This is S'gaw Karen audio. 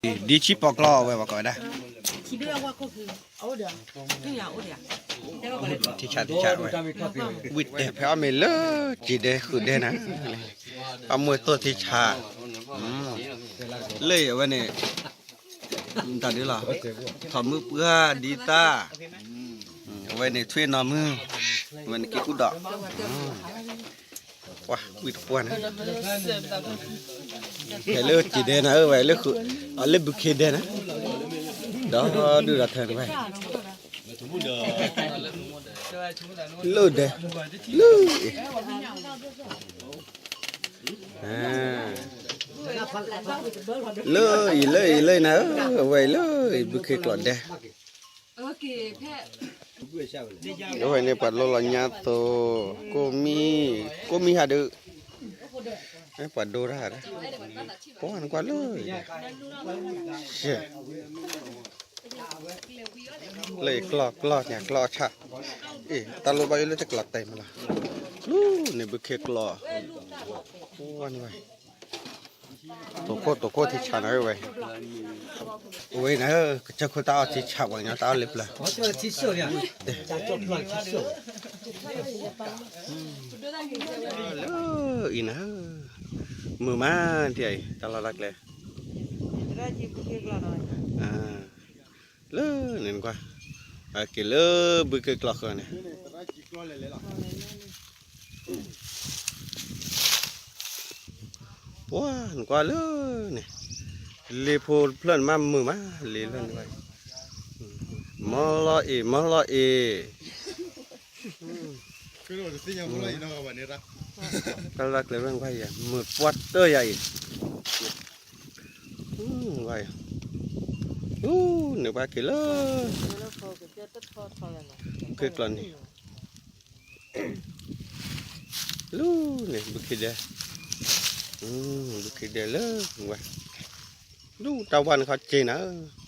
ဒ်ဆံပီၣ်ကျီဝဲပှၤကိးဝဲဒၣ် ထံဆးထံဆးဝဲ ဝံၣ်တဲာ်ဖဲအီၣ်မ့ၤလၢက့ၤဒဲဃုာ်ဒဲနၤ အမိၢ်သိၣ်ထံဆး လၢအဝဲန့ၣ် တၢ်ဒ်လီၤ ထီၣ်မုၢ်ပှၢ်ဒ်သၣ် အဝဲန့ၣ်ထွံၣ်နီၢ်မုၢ် အဝဲန့ၣ်က့ၤကူၣ်ဒီး ပှၤဝံၣ်တပှၢ်န့ၣ် ဖဲလၢက့ၤဒဲနၤဧၢ ဝဲလၢ အလၢဘုခ့ဒဲနၤ ဒီးဒုၣ်ဒီးထၢန့ၣ်ဝဲ လၢဒဲ လၢအံၤ လၢအံၤ လၢအံၤ လၢအံၤနၤဧၢ အဝဲအံၤလၢအံၤဘုခ့ကျိးဒဲ အဝဲန့ၣ်ပှၤလိလီၤညါသိး ကိးမံ ကိးမံဟးဒုး ပှၤဒိတၢ် ပှၤနကွၢ်လၢ လၢကျီၢ်ကျီၢ်န့ၣ်ကျီၢ်ဆၣ် အ့ၣ် တၢ်လိၣ်ဘၣ်ယိၣ်လၢတကျီၢ်တဲာ်မးလီၤ လူန့ၣ်ဘုခ့ကျိး ဝဲန့ၣ်ဝဲ တိာ်ခိၣ်တိာ်ခိၣ်ထံဆးနၤဝဲ ဝဲနၤ ကစၢၢ်ခိၣ်တၢ်အီၣ်ထံဆးပှၤကညီတၢ်အီၣ်လၢပျၢၤ လၢအံၤနၤ မုာ်မးဒ်အံၤ တၢ်လီၢ်တၢ်ကျဲ လၢန့ၣ်နကွၢ် အက့ၤလၢဘုခ့ကျိးဃၢၤန့ၣ် ပှၤနကွၢ်လၢန့ၣ် လ့ဖိတဖျၢၣ်န့ၣ်မးမုာ်မး လ့လၢန့ၣ်ဘၣ် မီလီၤအ့ၣ် မီလီၤအ့ၣ် တၢ်လီၢ်တၢ်ကျဲဝဲနကွၢ်ယၤ မုာ်ပှၢ်တၢၢ်ယၤအံၤ နကွၢ်ယၤ လၢန့ၣ်ပှၤက့ၤလၢ ဘုခ့ကျိးန့ၣ် လၢန့ၣ် ဘုခ့ဒဲ ဘုခ့ဒဲလၢ ဝဲ လၢတၢ်ဝါန့ၣ်ခီက့ၤနၤ